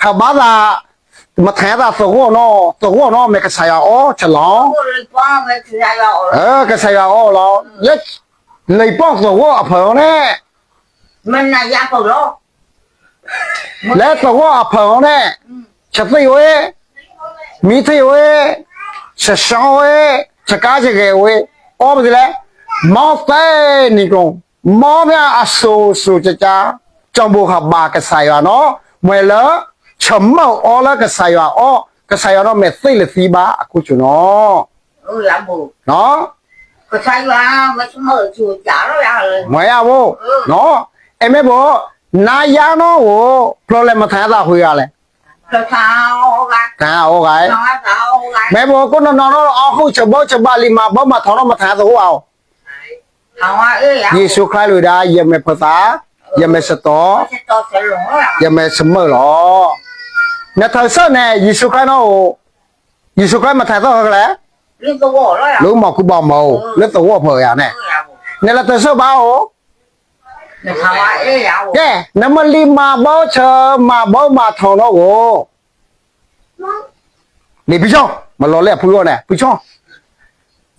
ဟဲဘါသး, မထါသးသဂီၢ်နီၣ်, သဂီၢ်နီၣ်မ့ၢ်ကစၢ်ယွၤအီၣ်ဆၢလီၤ. ကစၢ်ယွၤအီၣ်လီၤ. လၢ လံာ်ပီၣ်သဂီၢ်အဖၢၣ်အီၤန့ၣ် လၢသဂီၢ်အဖၢၣ်အီၤန့ၣ်, ဆသ့ၣ်ဝဲ, မံထ့ၣ်ဝဲ, ဆဆီဝဲ, ဆကါဆဂဲၤဝဲ, အီၣ်ပသ့လဲၣ်, မီသဲနံၤကျိၤ, မီမ့ၢ်အစိၤစိၤကကါ, ကၠီဘိးဟးဘါကစၢ်ယွၤနီၣ်, မ့ၢ်လၢ ဆၢမုၢ်အီၣ်လၢကစၢ်ယွၤအီၣ်, ကစၢ်ယွၤနီၣ်မ့ၢ်သ့ၣ်လၢသံဘါအခိၣ်ကၠိနီၣ် မ့ၢ်ဧါ, မ့ၢ်ဧါဘိ, အဲၣ်မ့ၢ်ဘိ, နၤယါနီၣ်ဧိၤ, ဖျိလဲၤမထါသးဃုဂၤလဲၣ်, ထါအီၣ်ဂၤ, မ့ၢ်ဘိခိၣ်နီၢ်နီၢ်နီၣ် အီၣ်ဃုာ်ဆၢဘိဆၢဘၣ်လံမၤဘၢမၤထီၣ်နီၣ်မထါသဂီၢ်ဧိၤ, ယ့ၣ်ၡူးခရံာ်လူၤဝဲဒၣ် ယမ့ၢ်ပသး, ယမ့ၢ်စတီၤ, ယမ့ၢ်ဆၢမုၢ်လီၤ. နထါစၢၢ်န့ၣ် ယ့ၣ်ၡူးခရံာ်နီၣ်ဧိၤ, ယ့ၣ်ၡူးခရံာ်မထါသဂီၢ်ဃီလဲၣ်, လၢမီၤခူဘီမုၢ်ဧိၤ, လၢသဂီၢ်ဖၢၣ်ယၤန့ၣ်, နလဲၤထါစၢၢ်ဘၣ်ဧိၤ, ကဲ, နမ့ၢ်လံမၤဘၢဆၢ, မၤဘၢမၤထီၣ်နီၣ်ဧိၤ န့ၣ်ဖံဆီ, မၤလီၤလၢအဖုဂီၢ်န့ၣ် ဖံဆီ,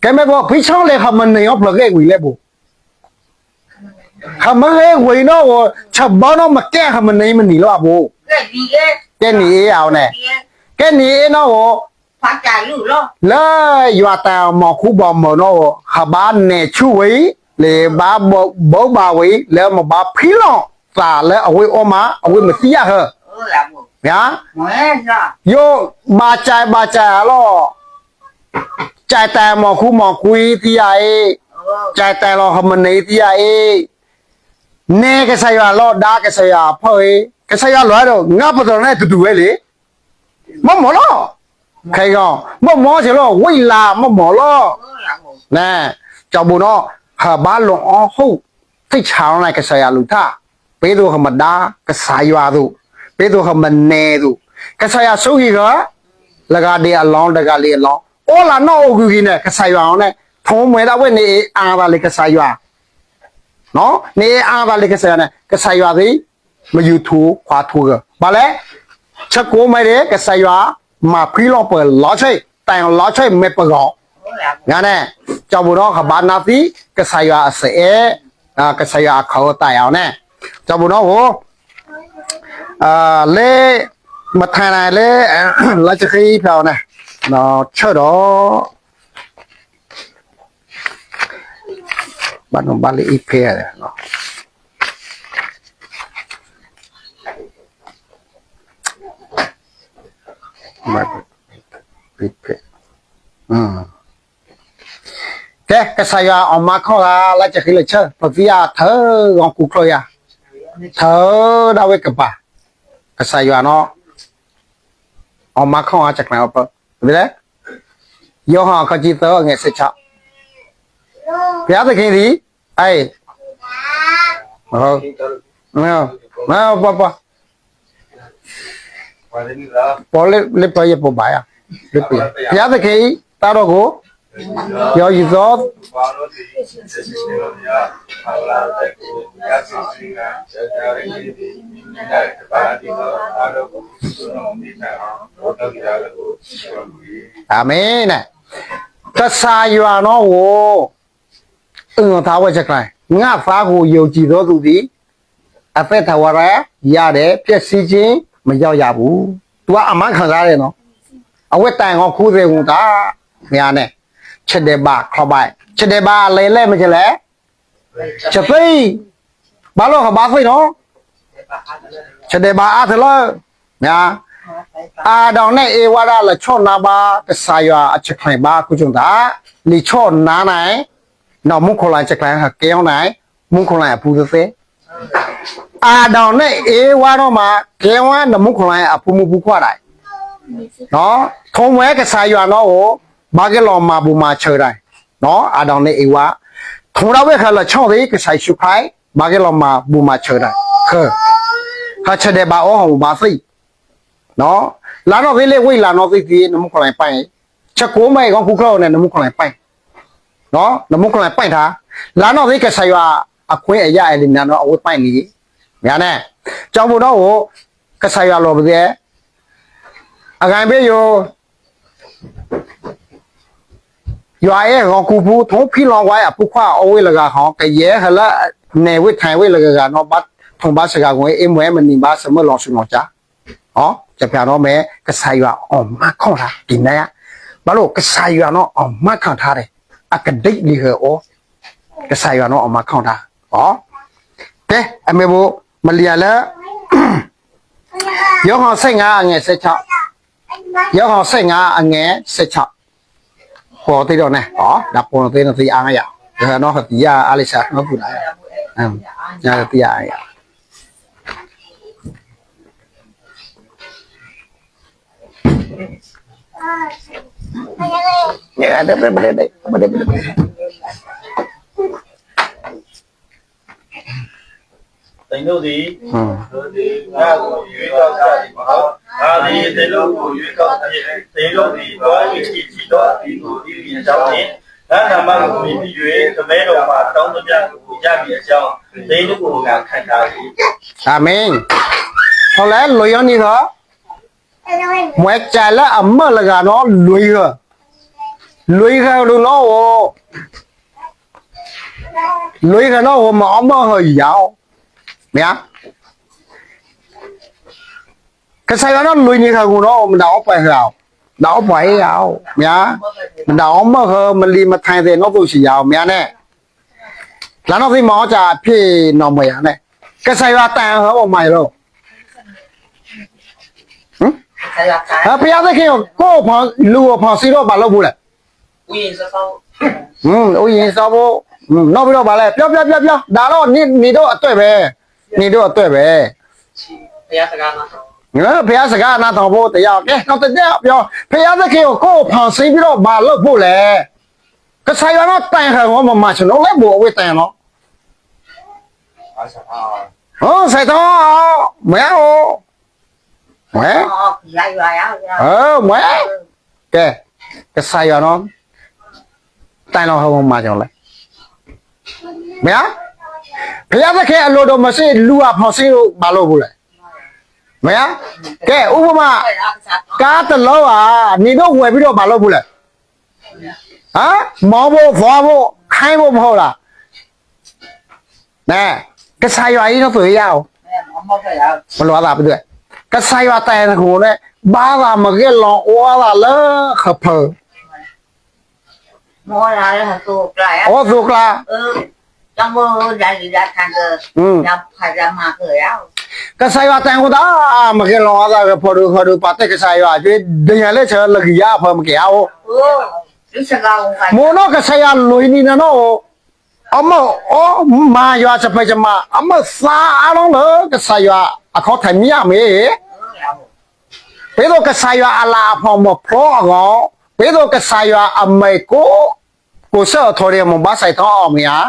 ကဲမ့ၢ်ဘိ ဖံဆီလဲၤ ဟးမနံၤအီၣ်ဖျၢၣ်ဂ့ၢ်ဝံၤလဲၣ်ဘိ, ဟးမဟဲဝံၤနီၣ်ဧိၤ ဆၢဘီနီၣ်မကဲ ဟးမနံၤမနံၤလီၤအဘိ, ကဲနံၤအ့အီၤန့ၣ်, ကဲနံၤအ့နီၣ်ဧိၤ လၢယွၤတၢ်မီၤခူဘီမုၢ်နီၣ်ဧိၤ ဟးဘါနဲၣ်ဆူၣ်ဝံၤ လၢဘါဘၣ်ဝံၤ လၢမ့ၢ်ဘါဖံလီၤသးလၢအဝဲအီၣ်မး အဝဲမ့ၢ်သံယၢ်ဟၢ, ယိၤဘၣ်ကဲဘၣ်ကဲလီၤ, ကဲတၢ်မီၤခူမီၤကွံသံယၤအ့ၣ်, ကဲတၢ်လီၤဟးမနံၤသံယၤအ့ၣ်, နဲကစၢ်ယွၤလီၤဒါကစၢ်ယွၤအဖီအ့ၣ်, ကစၢ်ယွၤလီၤဒီး ငါပတြၢၤန့ၣ်တဒူၣ်ဝဲလံ မ့ၢ်မ့ၢ်လီၤ, ခဲအံၤ မ့ၢ်မ့ၢ်စ့ၢ်လီၤ ဝံၤလၢ်မ့ၢ်မ့ၢ်လီၤ, ကၠီဘိနီၣ် ဟးဘါလီၤအီၣ်ဟူး သ့ၣ်ဆါလီၤန့ၣ် ကစၢ်ယွၤလူၤထၣ်, ပ့သိးဟးမဒါ ကစၢ်ယွၤသိး, ပ့သိးဟးမနဲသိး, ကစၢ်ယွၤဆိၣ်ဂ့ၤဂၤ လၢဂၤဒဲးအလီၢ် တဂၤလံအလီၢ် အိၣ်လၢနီၣ်အိၣ်ဂုၤဂ့ၤန့ၣ် ကစၢ်ယွၤအီၤန့ၣ် ထိးမွဲဒၣ်ဝဲန့ၣ်အါသးလၢကစၢ်ယွၤ န့ၣ်အါသးလၢကစၢ်ယွၤန့ၣ် ကစၢ်ယွၤသ့ၣ် မယူၤထူခွါထူဂၤ ဘၣ်လဲၣ်, ဆၢကိးမ့ၢ်ဒ် ကစၢ်ယွၤ မၤဖှံလီၤပှၤလီၤဆ့ တၢ်လီၤဆ့မ့ၢ်ပဂီၢ်, န့ၣ် ကၠီဘိနီၣ် ကဘၣ်နၢ်သံ ကစၢ်ယွၤအစဲးအဲၣ်, ကစၢ်ယွၤအခီၣ်တၢ်ယၤအီၤန့ၣ်, ကၠီဘိနီၣ်ဧိၤ လၢ မထါန့ၣ်လၢ လါစဃံဖဲအီၤန့ၣ် ဆၢဒီး ဘၣ်နဘၣ်လၢအံၤဖဲ ကဲ ကစၢ်ယွၤအီၣ်မၤခီၣ်ဂၤ လါစဃံလၢဆၢ ပသံအထၢဂီၤကူချိယၤ ထၢဒၣ်ဝဲကပၤ ကစၢ်ယွၤနီၣ် အီၣ်မၤခီၣ်ဂၤ စကျဲၤအီၤပၢ လဲၣ် ယိၤဟၣ်အခီၣ်ဆံသၢ အငဲးစ့းဆၢ ဘုရားသခင်သည် အဲ ပှၤ ပှၤလၢပှၤယပှၤဘၣ်ယၤ ဘုရားသခင် တၢ်ဒီးကိး ယီၤယံၤသီ အၤမ့ၣ်န့ၣ် ကစၢ်ယွၤနီၣ်ဧိၤ အၢၣ်လီၤထါဝဲစကျဲၤ ငါ့သားကို ယုံကြည်သောသူသည် အသက်တာဝရ ရတယ် ပျက်စီးခြင်းမရောက်ရဘူး သူကအမါခံစားတယ်နော် အဝဲတၢ်ဂီၤခူသ့ၣ်ဂီၤတၢ် မ့ၢ်န့ၣ် ခြေဒဲးဘး ချီဘး ခြေဒဲးဘး အလဲလဲၣ် မ့ၢ်ကလဲၣ် ခြေသ့ၣ် ဘၣ်လီၢ်ကဘၣ်သ့ၣ်နီၤ ခြေဒဲးဘးအါထဲလီၤ အၤဒိးနဲၣ်အ့ဝါဒၣ် လဲၤဆီၣ်နါဘၣ် ကစၢ်ယွၤအစခါဘၣ် ခိၣ်ကၠိၣ်တၢ် လံာ်ဆီၣ်နါန့ၣ် နီၢ်မူခိၣ်လၢ်စခါ ဟဲကဲအီၤန့ၣ် မူခိၣ်လၢ်အပူၤသ့သ့ အၤဒိးနဲၣ်အ့ဝါဒၣ်မး ကဲဝဲနီၢ်မူခိၣ်လၢ်အပူၤမုၢ်ပူၤခွါဒၣ် ထိးမွဲကစၢ်ယွၤနီၣ်ဧိၤ ဘၣ်က့ၤလီၤမၤဘူၣ်မၤဆၢတၢ် အၤဒိးနဲၣ်အ့ဝါ ထိးဒၣ်ဝဲဃဲၤလၢာ်ဆီၣ်သ့ ကစၢ်ယ့ၣ်ၡူးခရံာ် ဘၣ်က့ၤလီၤမၤဘူၣ်မၤဆၢတၢ် ဃဲၤ ဟဲဆၢဒဲးဘးအီၣ်ဟီၣ်မူဘၣ်သ့ လါနီၣ်သ့လၢဝ့ၢ်လါနီၣ်သ့သ့ နမူခိၣ်လၢ်ပၢ်အံၤ ဆၢကိးမးအံၤ ဂီၤခူချၢန့ၣ် နမူခိၣ်လၢ်ပၢ် နမူခိၣ်လၢ်ပၢ်ထါ လါနီၣ်သ့ကစၢ်ယွၤအခွဲးအယာ်အဲၣ်လံနၤနီၣ် အဝဲပၢ်န့ၣ် မ့ၢ်န့ၣ် ကၠီဘိနီၣ်ဧိၤ ကစၢ်ယွၤလီၤပသ့, အဂၤဘ့ၣ်ယိၤ ယွၤအဲၣ်ဂီၤကူပူၤ ထိဖံလီၤဝဲအဖိခွါအီဝ့ၢ်လၢဂၤဃီ ကယဲၢ်ဟဲလၢ နဲၣ်ဝ့ၢ်ထံဝ့ၢ်လၢဂၤဂၤနီၤ ဘၣ်ထိးဘၣ်စှၤဂၤ ဝဲအ့ၣ်မွဲမနံၤဘၣ် စမၢၢ်လီၤဆူလီၤကၢ် ကဖျါနီၤ မ့ၢ်ကစၢ်ယွၤအီၣ်မးခီၣ်တၢ်က့ၤနၤ, ဘၣ်လိာ်ကစၢ်ယွၤနီၤအီၣ်မးခီၣ်တၢ်ဒီး အကဒံးလံၤဃဲၤအီၤ, ကစၢ်ယွၤနီၤအီၣ်မးခီၣ်တၢ်, ကဲ အမ့ၢ်ဘိ မလံၤယၤလၢ ယိၤဟၣ်ဆၢငါးအငဲးဆဲးဆၢ, ယိၤဟၣ်ဆၢငါးအငဲးဆဲးဆၢ, ပိာ်သ့ဒီးန့ၣ် ဒီးပိာ်သ့နသ့အါယၤ, နီၢ်သံယၤအါလံစးနီၢ်ပူၤဒၣ်, သံယၤအါယၤ သင်တို့သည် ငါ့ကို ရွေးကောက်ကြသည်မဟုတ်၊ ငါသည် သင်တို့ကို ရွေးကောက်သဖြင့် သင်တို့သည် သွား၍ ခြေဆီသောအသီးကို သီးမည်အကြောင်းနှင့် ငါ့နာမကို အမှီပြု၍ ကမဲတော်မှာ တောင်းသမျှကို ရမည်အကြောင်း သင်တို့ကို ငါခန့်ထား၏. အၤမ့ၣ်. ဟီလဲ လွံၢ်ယီၤနံၤဃီ မွဲကၠဲးလၢအမၢၢ်လၢဂၤနီၤ လွံၢ်ဂၤ, လွံၢ်ဂၤဒုးနီၢ်ဧိၤ, လွံၢ်ဂၤနီၢ်ဧိၤ မၤအီၣ်မၢၢ်ဟၢယၤ, မ့ၢ်ဧါ, ကစၢ်ယွၤနီၢ်လွံၢ်နံၤဃီဂီၤနီၤ မတၤအီၣ်ပှဲၤဟၢဧိၤ, မတၤအီၣ်ပှဲၤဟၢဧိၤ, မ့ၢ်ဧါ, မတၤအီၣ်မၢၢ်ဟၢ မလံၤမထါသ့ၣ်နီၣ်သိးစံယၤဧိၤ မ့ၢ်ဧါန့ၣ် လၢနီၢ်သံမၤအီၣ်စၢ်အဖံးနီၢ်မၢယၤန့ၣ်, ကစၢ်ယွၤတၢ်ဟၢမၤယၤလီၤ, ဖဲယၤသ့ၣ်ခ့ကီၢ်ဖီၣ်လူၤအီၤဖီၣ်စံးထီၣ်ဘၣ်လၢပူၤလဲၣ်, အိၣ်ယံၤစီဘိ, နီၣ်ဘံဒီးဘၣ်လဲၣ် ပျီပျီပျီပျီ ဒၣ်လီၤ နံၤဒိၣ်အတွဲၣ်ဝဲ, နံၤဒိၣ်အတွဲၣ်ဝဲ ဖဲယၤစကၤနၢ်ထီၣ်ဖိတယၤကဲ နီၢ်တဒဲးပျီ ဖဲယၤသ့ၣ်ခ့ကီၢ်ဖီၣ်စံးထီၣ်ဘၣ်လၢပူၤလဲၣ်, ကစၢ်ယွၤနီၢ်တၢ်ဟၢဂီၤမၤမၤဆူၣ်နီၣ်လဲၣ် ဘူးအဝဲတၢ်နီၤ စဲးထီၣ်, မွဲဧိၤ, မွဲ, မွဲ, ကဲ, ကစၢ်ယွၤနီၤ, တၢ်နီၤဟဲမၤကလဲၣ်, မ့ၢ်ဧါ, ဖဲယၤသ့ၣ်ခ့အလိၤဒီးမၤစ့ၢ် လူၤအဖီၣ်စံးဘၣ်လိာ်ပူၤလဲၣ်, မ့ၢ်ဧါ, ကဲ ဥပမာ, ကါတလီၤဧါ, နံၤဒိၣ်ဝဲၤဘံဒီးဘၣ်လိာ်ပူၤလဲၣ် မီဘိ သီဘိ ခဲဘိ မဟီၣ်လၢ်, ကစၢ်ယွၤအံၤနီၢ်သူၣ်ယါဧိၤ, မလိာ်အသးပဒွဲၣ်, ကစၢ်ယွၤတၢ်အဲၣ်တခူန့ၣ် ဘၣ်သးမ့ၢ်ဂဲၤလီၤအီသးလၢဃၢၤဖၢၣ်, အိၣ်သူကျါ, ကစၢ်ယွၤတၢ်အဲၣ်တခူတၢ် မ့ၢ်ဂဲၤလီၤအီသးဃၢၤဖၢၣ်ဒုးဃၢၤဒုးပာ်တ့ၢ်ကစၢ်ယွၤအက့ ဒ်ညါလၢဆၢလၢကယါအဖၢမ့ၢ်က့ၤဧါဧိၤ, မ့ၢ်နီၢ်ကစၢ်ယွၤလွံၢ်နံၤန့ၣ်နီၢ်ဧိၤ, အမ့ၢ်အီမၤယွၤစဖံးစမး အမ့ၢ်သါအါလီၤလၢကစၢ်ယွၤအခီၣ်ထံးမ့ၢ်ဧါမ့ၢ် ပဒိၣ်ကစၢ်ယွၤအလၤအဖီၣ်မ့ၢ်ဖျီအဂီၢ်, ပဒိၣ်ကစၢ်ယွၤအမဲာ်ကိး, ကိးဆၢအထီၣ်ဒံးမ့ၢ်ဘၣ်စဲးထီၣ်အီၤမ့ၢ်ဧါ,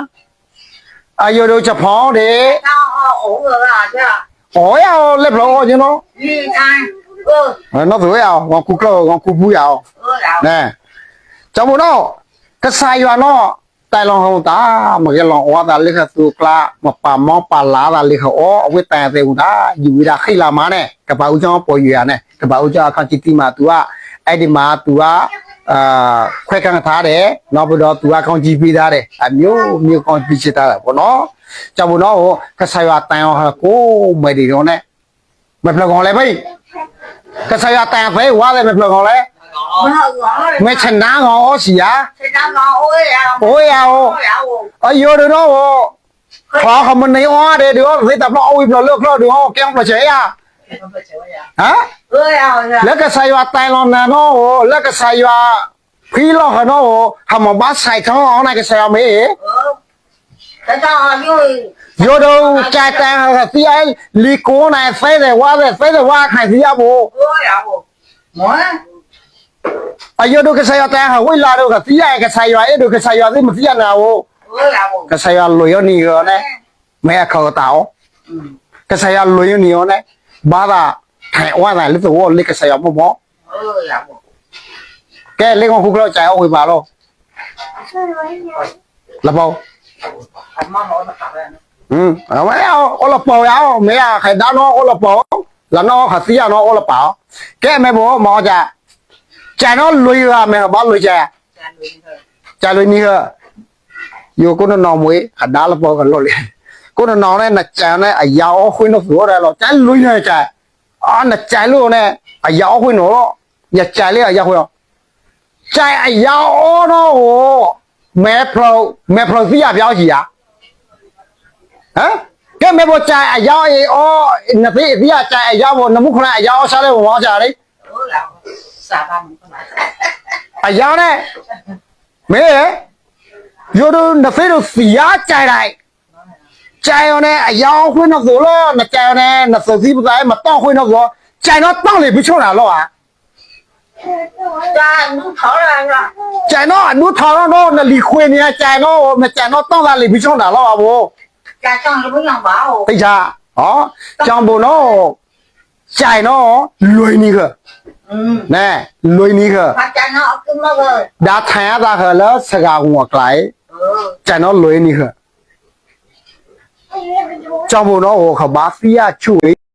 အယိာ်ဒိးစဖီဒံး, အီၣ်ယၤအီၤ လဲၤဖျီအီၣ်က့ၤနီၤ, နီၢ်သူၣ်ဝဲယၤအီၤ ဂီၤခူကျၢၢ် ဂီၤခူပူၤယၤအီၤ, ကၠီဘိနီၤ, ကစၢ်ယွၤနီၤ, တၢ်လီၢ်ဟီၣ်တၢ် မ့ၢ်ဂဲၤလီၤအီသးလၢဃၢၤသူကျါ, မ့ၢ်ပာ်မီပာ်လၤသးလၢဃၢၤအီၤ အဝဲတၢ်သ့ၣ်မတၤ ယူၤဝံဒၣ်ဃံလၤမးန့ၣ် ကပာ်အူကၠီပီၢ်ယွၤန့ၣ် ကပာ်အူကၠီအခီၣ်ထံးတံၢ်မၤတူၢ်ဧါ, အဲၣ်ဒိးမၤတူၢ်ဧါ, ခွဲးကၣ်ကထါဒဲး နီၢ်ပဒီးတူၢ်ဧါ ကီၢ်ကၠံၣ်ပံတၢ်ဒဲး အမျိုးမျိုးကီၢ်ကၠံၣ်ပံတၢ်ဒဲးပနီၤ, ကၠီဘိနီၤ, ကစၢ်ယွၤတၢ်အီၣ်ဟၢကိးမံၤဒံးဒိးန့ၣ် မ့ၢ်ဖျၢၣ်ဂီၤလဲၣ်ဖဲအံၤ, ကစၢ်ယွၤတၢ်သ့ဝါသ့ၣ်မ့ၢ်ဖျၢၣ်ဂီၤလဲၣ်, မ့ၢ်ဆနါဂီၤအီစံးယၤ, အိၣ်ယၤဧိၤ, အယိာ်ဒုးနီၢ်ဧိၤ, ချီဃီမ့ၢ်န့ၢ်အီၤဒဲးဒုးအီသ့တၢ်ဖျီအီဝံၤဖျၢၣ်လၢဖျီဒုးအီကဲအီဖျၢၣ်ဆၢယၤ, လၢကစၢ်ယွၤတၢ်လီၤနၤနီၢ်ဧိၤ, လၢကစၢ်ယွၤ ဖှံလီၤဃၢၤနီၢ်ဧိၤ, ဟးမ့ၢ်ဘၣ်ဆဲးထီၣ်အီၤန့ၣ်ကစၢ်ယွၤမ့ၢ် ယိၤဒိးကၢ်တၢ်ဟးသံအံၤ လံၤကိးန့ၣ်သ့သ့ဝါသ့ၣ်သ့သ့ဝါခါသံအပူၤ, အယိၤဒိးကစၢ်ယွၤတၢ်ဟးဝံၤလီၤဒိးကသံယၤ ကစၢ်ယွၤအဲၣ်ဒိးကစၢ်ယွၤသ့ၣ်မသံယၤန့ၣ်ဧိၤ, ကစၢ်ယွၤလွံၢ်ယိၤနံၤအီၤန့ၣ် မ့ၢ်အခၢၣ်ကတၢၢ်အီၤ, ကစၢ်ယွၤလွံၢ်ယိၤနံၤအီၤန့ၣ် ဘၣ်သးထဲးဝါသးလၢသဝီလၢကစၢ်ယွၤမိၢ်မီၢ် ကဲလၢကီၢ်ခူကျၢၢ်ကစၢ်ယွၤအိၣ်ဝံၤဘၣ်လီၤ, လပီ, အဝဲအိၣ်လပီယၤ, မ့ၢ်ယၤ ဃဲဒၣ်နီၢ်အိၣ်လပီ လၢနီၢ်အီၣ်ဃာ်သံယၢ်နီၢ်အိၣ်လၢပာ်အီၤ, ကဲမဲာ်ဘိမၤအီၣ်ကၢ်, ကၢ်နီၢ်လွံၢ်ဂၤ မဲာ်ဘၣ်လွံၢ်ကၢ်, ကၢ်လွံၢ်နံၤဃၢၤ, ယိၤကိးနနီၢ်မူအံၤ အဒါလၢပှၤကလိၣ်လံ, ကိးနနီၢ်န့ၣ် နကၢ်န့ၣ် အယါအီၣ်ဃုာ်နီၢ်သူၣ်အိၣ်ဒၣ်လီၤ, ကၢ်လွံၢ်နံၤကၢ်, နကၢ်လၢန့ၣ် အယါအီၣ်ဃုာ်နီၢ်လီၤ, ယကၢ်လၢအယါဃုာ်လီၤ ကၢ်အယါအီၣ်နီၢ်ဧိၤ, မဲာ်ဖျၢၣ်သံယၢ်ဖျါအီၣ်ကံယၤ, ကဲမဲာ်ဘိကၢ်အယါအီၣ်အီၤ, နသ့ၣ်သံယၢ်ကၢ်အယါဘိ, နမူခိၣ်န့ၣ် အယါအီၣ်ဆါလၢပမၤကၢ်လံ, အယါန့ၣ်, မ့ၢ်, ယိၤဒုးနသ့ၣ်ဒုးသံယၢ်ကၢ်ဒၣ်, ကၢ်အီၤန့ၣ် အယါအီၣ်ဃုာ်နီၢ်သူၣ်လီၤ, နကၢ်အီၤန့ၣ် နသုးသံပသးမတီၢ်ဃုာ်နီၢ်သူၣ်, ကၢ်နီၢ်တီၢ်လံာ်ဘုဆိၣ်နၤလီၤဧါ ကၢ်နီၢ်အဒိၣ်ထီၣ်နီၢ်နီၢ် နလံၤခွဲးန့ၣ် ကၢ်နီၢ်ဧိၤ နကၢ်နီၢ်တီၢ်သးလံာ်ဘုဆိၣ်နၤလီၤဧါဘိ, သ့ၣ်ညါ, ကၠီဘိနီၣ်, ကၢ်နီၢ်လွံၢ်နံၤဃၢၤ, လွံၢ်နံၤဃၢၤ, ဒါထၢၣ်အသးဃၢၤလၢစှၤဂၤအကျါအံၤ, ကၢ်နီၢ်လွံၢ်နံၤဃၢၤ ကၠီဘိနီၣ်ဧိၤ ကဘၣ်သံယၢ်ဆူၣ်ဝဲ,